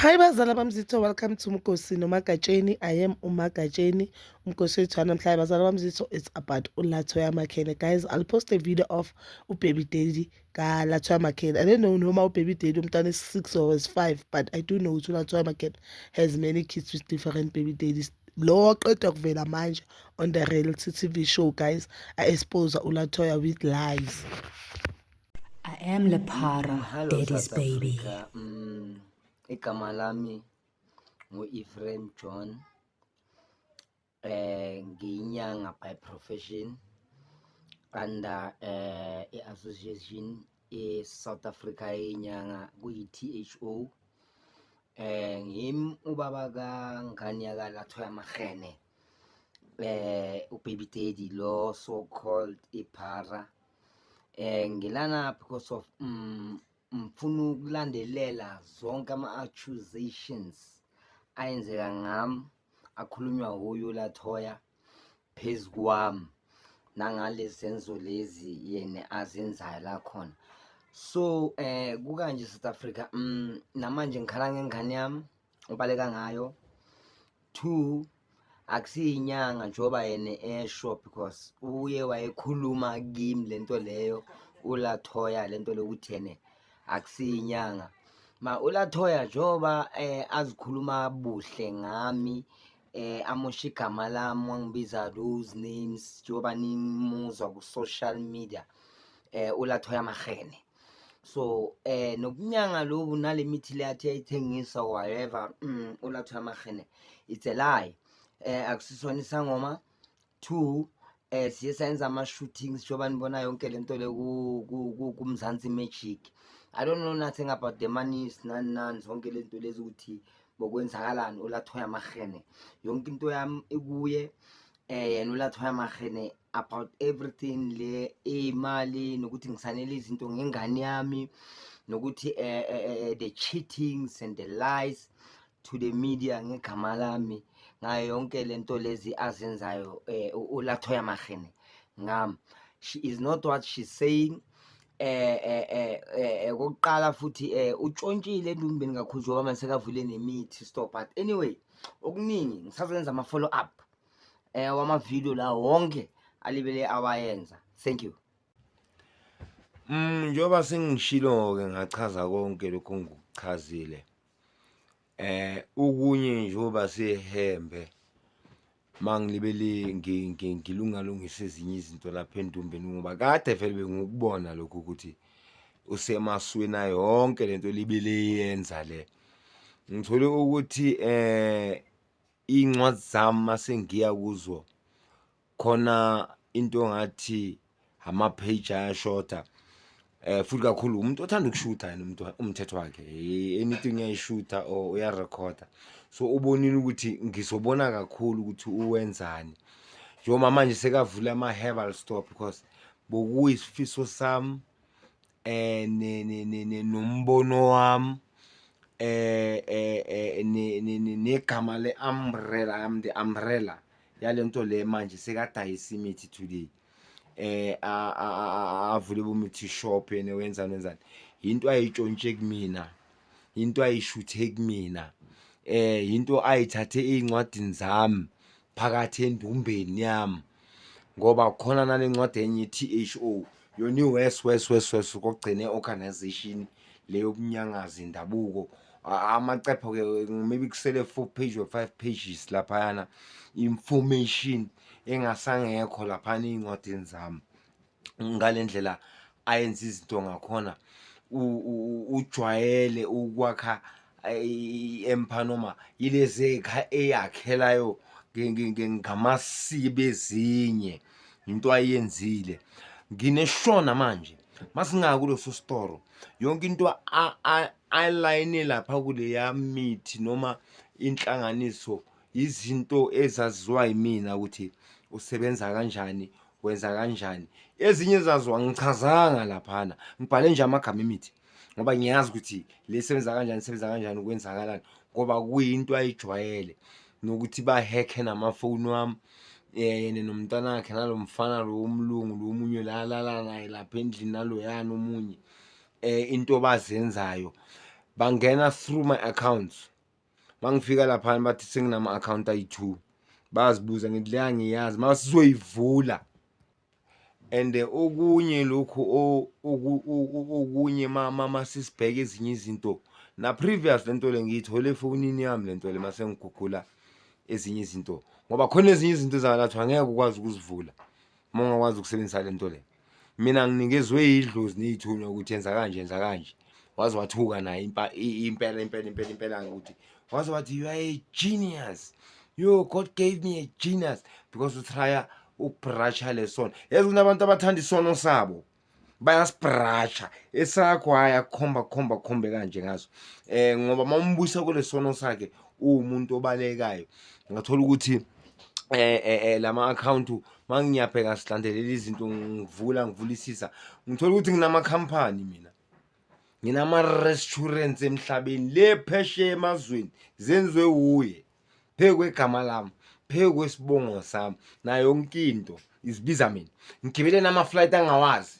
Hi bazala bamzitho, welcome to Mgosi noMagatsheni. I am uMagatsheni. Umgosi wethu wanamhlanje, bazala bamzitho, it's about uLatoya Makhene. Guys, I'll post a video of ubaby daddy kaLatoya Makhene. I don't know noma ubaby daddy umntwana is 6 or is 5, but I do know ukuthi uLatoya Makhene has many kids with different baby daddies. Lo oqeda kuvela manje on the reality TV show, guys, a-expose uLatoya with lies. I am Lepara, Hello daddy's South baby. Africa. Igama lami ngu-Ephraim John. Ngiyinyanga by profession under i-association e-South Africa yenyanga kuyi-THO. Ngimi ubaba kangane yakaLatoya Makhene. Ubaby daddy lo so called iphara. Ngilana because of ngifuna ukulandelela zonke ama-accusations ayenzeka ngami, akhulunywa wuye uLatoya phezu kwami nangalezi zenzo lezi yena azenzayo la khona. So kukanje South Africa, namanje ngikhala ngengane yami ubaleka ngayo. Two, akusiyinyanga njengoba yena esho, because uye wayekhuluma kimi lento leyo uLatoya, lento lokuthi yena akusiyinyanga. Ma uLatoya njengoba azikhuluma buhle ngami, amosha igama lami, wangibiza those names njengoba nimuzwa ku social media, uLatoya Makhene. So nobunyanga lobu nale mithi le athi ayithengisa, whatever, uLatoya Makhene, it's a lie. Akusisona isangoma. Two, siye sayenza ama shootings njengoba nibona yonke lento le kuMzansi Magic. I don't know nothing about the monies, nani nani, zonke lento lezi ukuthi bokwenzakalani. uLatoya Makhene, yonke into yami ikuye yena uLatoya Makhene about everything le imali, nokuthi ngisanele izinto ngengane yami, nokuthi the cheatings and the lies to the media ngegama lami, ngayo yonke lento lezi azenzayo uLatoya Makhene ngami. She is not what she's saying. Okokuqala futhi utshontshile endumbeni kakhulu njengoba manje sekavule nemithi store. But anyway, okuningi ngisazoyenza ama follow up wama video la wonke alibele awayenza. Thank you. Njengoba sengishilo ke, ngachaza konke lokho ngikuchazile. Ukunye njengoba sihembe mangilibele ngilungalungisa ezinye izinto lapha endumbeni, ngoba kade vele bengukubona lokhu ukuthi usemasweni ayo yonke lento libele yenza le. Ngithole ukuthi iy'ncwadi zami mase ngiya kuzo khona into ngathi ama-page ayashoda, futhi kakhulu umuntu othanda ukushutha yena, umuntu umthetho wakhe anything uyayishutha or uyarekhoda. So ubonile ukuthi ngizobona kakhulu ukuthi uwenzani njengoba manje sekavula ama-herbal store, because bokuyisifiso sami nombono wami negama le-umbrella. I'm the umbrella yalento le. Manje sekadayisa imithi today, avule bomithi shop, yena wenzani wenzani, into ayitshontshe kumina, into ayishuthe kumina, into ayithathe ey'ncwadini zami phakathi endumbeni yami, ngoba khona nale ncwadi enye i-THO yona i-west west west west kokugcina organization leyo bunyangazi indabuko. Amacepho-ke maybe kusele 4 page or 5 pages laphayana, information engasangekho laphana ey'ncwadini zami. Ngale ndlela ayenza izinto ngakhona, ujwayele ukwakha i-empire noma yilezi eyakhelayo ngamasibo ezinye into ayenzile. Ngineshona manje masingaya kuleso sitoro, yonke into alayine lapha kuleya mithi noma inhlanganiso, izinto ezaziwa yimina ukuthi usebenza kanjani, wenza kanjani. Ezinye zazo angichazanga laphana, ngibhale nje amagama emithi ngoba ngiyazi ukuthi le sebenza kanjani, sebenza kanjani, kwenzakalani, ngoba kuyinto ayijwayele nokuthi bahekhe namafoni wami, yena nomntanakhe nalo mfana lo womlungu lo omunye la alala naye lapha endlini, naloyana omunye, into bazenzayo bangena through my accounts. Mangifika laphana bathi senginama-akhawunti ayi-two, bayazibuza ngithi le angiyazi masizoyivula. And okunye lokhu okunye masisibheka ezinye izinto na-previous lento le ngiyithole efonini yami lento le mase ngigugula ezinye izinto ngoba khona ezinye izinto ezakalathwa angeke ukwazi ukuzivula uma ungakwazi ukusebenzisa lento le. Mina nginikezwe idlozi ney'thunywa ukuthi yenza kanje yenza kanje, waze wathuka naye impela impela impela impela ukuthi waze wathi you are a genius, yo God gave me a genius because utrya ukubrasha le sono. Yazi kunabantu abathanda isono sabo bayasibrasha esakho, hhayi akukhomba khomba khombe kanje ngaso ngoba uma umbuyisa kule sono sakhe uwumuntu obalekayo. Ngathola ukuthi lama account mangiyabheka silandelela izinto ngivula ngivulisisa ngithola ukuthi nginamakhampani mina, nginama-restaurants emhlabeni le phesheya emazweni zenziwe wuye phezu kwegama lami, phezu kwesibongo sami, nayo yonke into izibiza mina. Ngigibele nama-flight angawazi,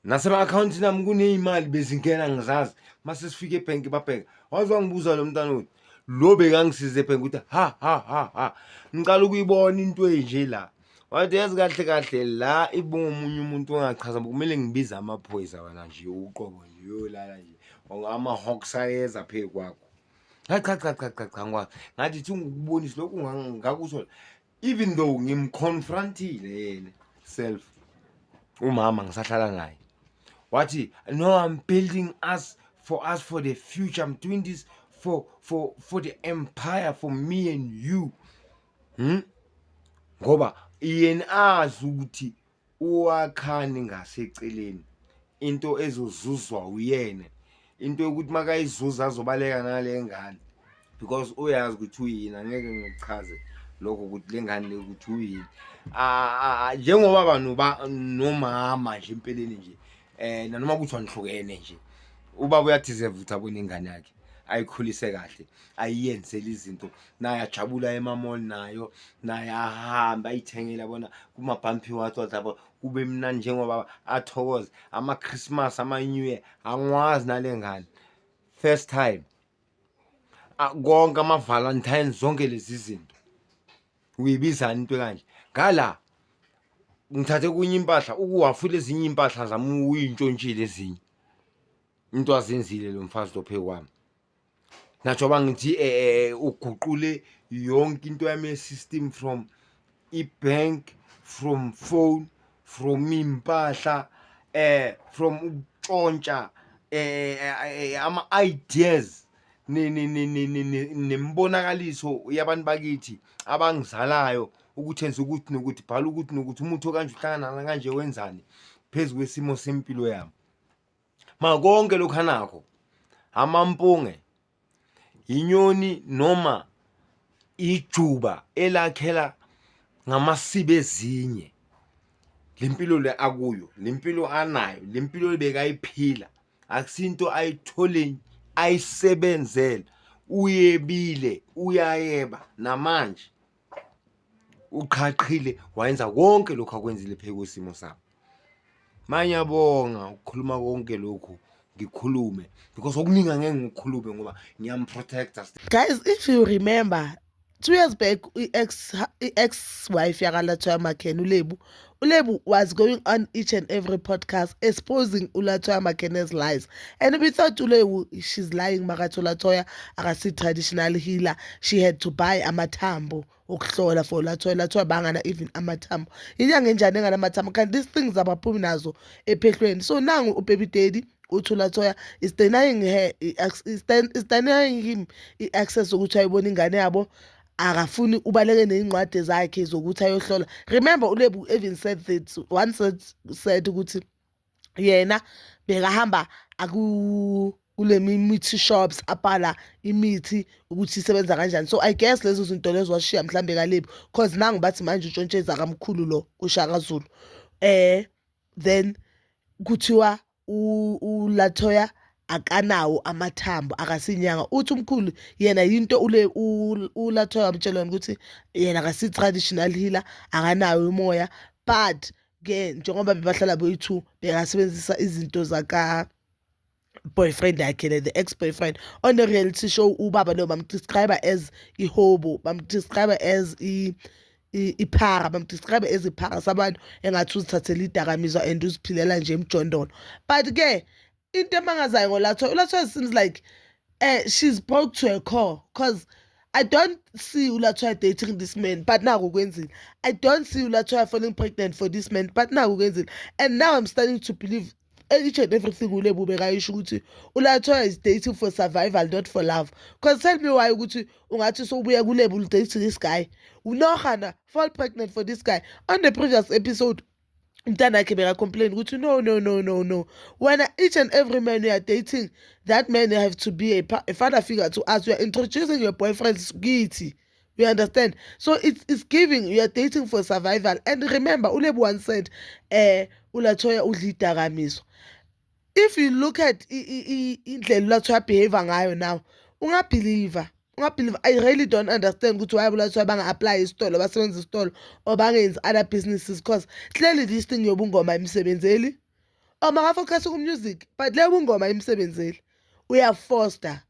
nasema-akhawuntini ami kuney'mali bezingena ngizazi. Mase sifike ebhenki babheka, waze wangibuza lo mntana ukuthi lo bekangisiza ebhenki ukuthi ha ha ha ha, ngiqala ukuyibona into enje la. Wathi yazi kahle kahle la ibungomunye umuntu ongachaza kumele ngibize amaphoyisa wena nje uqobo nje uyolala nje ama-hawks ayeza phezu kwakho. Cha cha cha cha cha cha ngikwazi ngathi thi ngikubonise lokhu ngakusho even though ngimconfrontile yena self umama ngisahlala naye wathi no I'm building us for us for the future, I'm doing this for the empire, for me and you. Ngoba yena azi ukuthi uwakhani ngaseceleni into ezozuzwa uyena, into yokuthi makayizuza azobaleka nale ngane because uyazi ukuthi uyini. Angeke ngikuchaze lokho ukuthi le ngane le ukuthi uyini. Njengoba ba nomama nje empeleni nje nanoma kuthiwa nihlukene nje, ubaba uyadeserve ukuthi abone ingane yakhe ayikhulise kahle, ayiyenzele izinto naye ajabula ema-mall nayo, naye ahambe ayithengele yabona kuma-bumpy wathi yabo kube mnandi njengoba athokoze ama-Christmas, ama-New Year. Angiwazi nale ngane first time konke ama-Valentines zonke lezi zinto uyibizani into kanje ngala ngithathe kunye impahla ukuwafula ezinye impahla zami uyintshontshile ezinye into azenzile lo mfazi lo phezu kwami. Najoba ngithi uguqule yonke into yami ye-system from i-bank, from phone, from impahla, from ukutshontsha ama-ideas nembonakaliso yabantu bakithi abangizalayo ukuthi enze ukuthi nokuthi bhala ukuthi nokuthi umuthi okanje uhlangana kanje wenzani phezu kwesimo sempilo yami. Ma konke lokhu anakho amampunge inyoni noma ijuba elakhela ngamasiba ezinye. Lempilo le akuyo, lempilo anayo, lempilo ebekayiphila akusinto ayithole ayisebenzela, uyebile uyayeba namanje uqhaqhile wayenza konke lokhu akwenzile phezu kwesimo sami. Mangiyabonga ukukhuluma konke lokhu ngikhulume because okuningi angeke ngikhulume ngoba ngiyamprotecta. Guys, if you remember 2 years back i-ex-wife yakaLatoya Makhene uLebu, uLebu was going on each and every podcast exposing uLatoya Makhene's lies, and we thought uLebu she's lying makathi uLatoya akasi traditional healer, she had to buy amathambo ukuhlola for Latoya. Latoya bangana even amathambo, inyanga enjani enganamathambo? Kanti these things abaphumi nazo ephehlweni. So nangu ubaby daddy uthi uLatoya is denying her, is denying him i-access ukuthi ayibone ingane yabo, akafuni ubaleke ney'ncwadi zakhe zokuthi ayohlola. Remember uLebu even said that once said ukuthi yena bekahamba aku kule mithi shops abhala imithi ukuthi isebenza kanjani. So I guess lezo zinto lezo washiya mhlambe kaLebu, cause nangu bathi manje utshontsheza kamkhulu lo uShaka Zulu. Then kuthiwa uLatoya akanawo amathambo, akasinyanga. Uthi umkhulu yena yinto ule uLatoya wamtshela yona ukuthi yena akasi traditional healer, akanawo umoya, but ke njengoba bebahlala boyi-two bekasebenzisa izinto zaka Boyfriend yakhe le, the ex-boyfriend on the reality show, ubaba lo bamdescribe as ihobo, bamdescribe as iphara, bamdescribe as iphara sabantu, engathi uzithathela idakamizwa and uziphilela nje emjondolo. But-ke into emangazayo ngoLatoya, uLatoya seems like she's broke to her core, 'cause I don't see uLatoya dating this man, but naku kwenzile. I don't see uLatoya falling pregnant for this man, but naku kwenzile. And now I'm starting to believe each and everything uLebo bekayisho ukuthi uLatoya is dating for survival, not for love, 'cause tell me why ukuthi ungathi sowubuya kuLebo, date this guy, unohana fall pregnant for this guy. On the previous episode, umntanakhe bekacomplain ukuthi, "No, no, no, no, no, wena, each and every man you are dating, that man have to be a father figure to us. You are introducing your boyfriends kithi." You understand? So it's giving you are dating for survival. And remember, uLebo once said uLatoya udla idakamizwa. If you look at indlela uLatoya behave ngayo now, ungabelieve, ungabelieve. I really don't understand ukuthi why uLatoya banga-apply isitolo, basebenzisa isitolo or bangenzi other businesses, 'cause clearly this thing yobungoma imsebenzeli, or makafocus ku-music, but le bungoma imsebenzeli, uyafoster.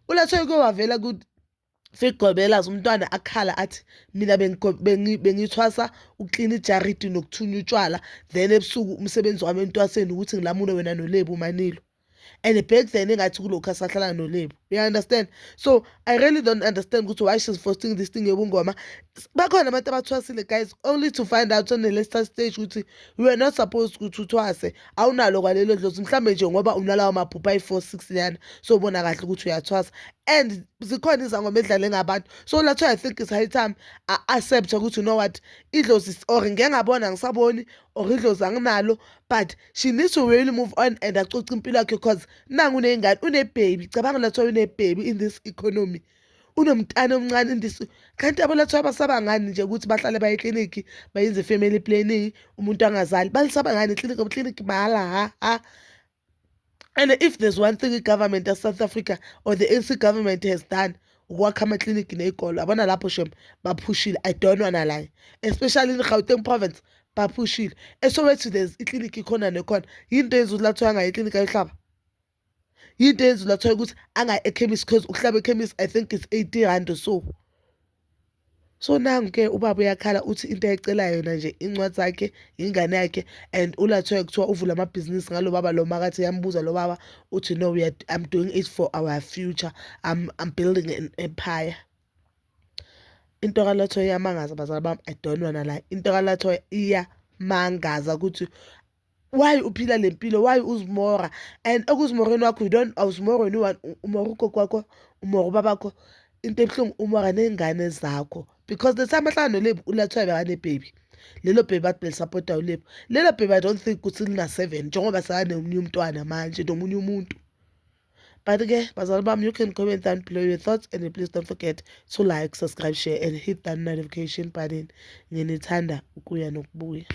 ULatoya ke wavela ku-Figobela's, umntwana akhala athi, "Mina bengithwasa ukuklina ijaridi nokuthunya utshwala, then ebusuku umsebenzi wami entwaseni ukuthi ngilamule wena noLebo Manilo." And back then engathi kulokhu asahlala noLebo, you understand? So I really don't understand ukuthi why she's forcing this thing yobungoma. Bakhona abantu abathwasile, guys, only to find out on the later stage ukuthi we are not supposed ukuthi uthwase, awunalo kwalelo dlozi. Mhlambe nje ngoba unalawo maphupho ayi-4 6 yana, so ubona kahle ukuthi uyathwasa, and zikhona izangoma edlale ngabantu. So latho, I think it's high time a-accept ukuthi, you know what, idlozi or ngike ngabona ngisaboni or idlozi anginalo, but she needs to really move on and acoce impilo yakhe, 'cause nangu uney'ngane, une-baby. Cabanga, lathiwa une-baby in this economy, unomntana omncane in this. Kanti aboLathiwa basaba ngani nje ukuthi bahlale baye eklinikhi, bayenze i-family planning, umuntu angazali? Balisaba ngani iklinikhi? Eklinikhi mahhala, ha ha. And if there's one thing i-government ya-South Africa or the ANC government has done, ukwakha amakliniki ney'kolo. Abona lapho shem, baphushile. I don't wanna lie, especially in Gauteng province, baphushile. ESoweto there's iklinikhi ikhona nekhona. Yinto eyenza ukuthi lathiwa angayi eklinikhi ayohlaba? Yinto eyenza uLathiwa ukuthi angayi ekhemisi? 'Cause ukuhlaba ekhemisi, I think it's R80 or so. So nangu-ke ubaba uyakhala, uthi into ayicelayo yona nje incwadi zakhe, ingane yakhe. And uLathiwa kuthiwa uvule amabhizinisi ngalo baba lo. Makathi yambuza lo baba, uthi, "No, I'm doing it for our future. I'm building an empire." Into kaLathiwa iyamangaza, bazali bami. I don't wanna lie, into kaLathiwa iyamangaza ukuthi why uphila le mpilo, why uzimora, and ekuzimoreni wakho you don't, awuzimori wena uyi-one, umora ugogo wakho, umora ubabakho. Into ebuhlungu, umora ney'ngane zakho, because the time ahlala noLebo, uLathiwa bekane-baby. Lelo baby bathi belisapota uLebo. Lelo baby, I don't think ukuthi lina-7, njengoba sekanomunye umntwana manje nomunye umuntu. But-ke bazali bami, you can comment down below your thoughts, and please don't forget to like, subscribe, share and hit that notification button. Nginithanda ukuya nokubuya.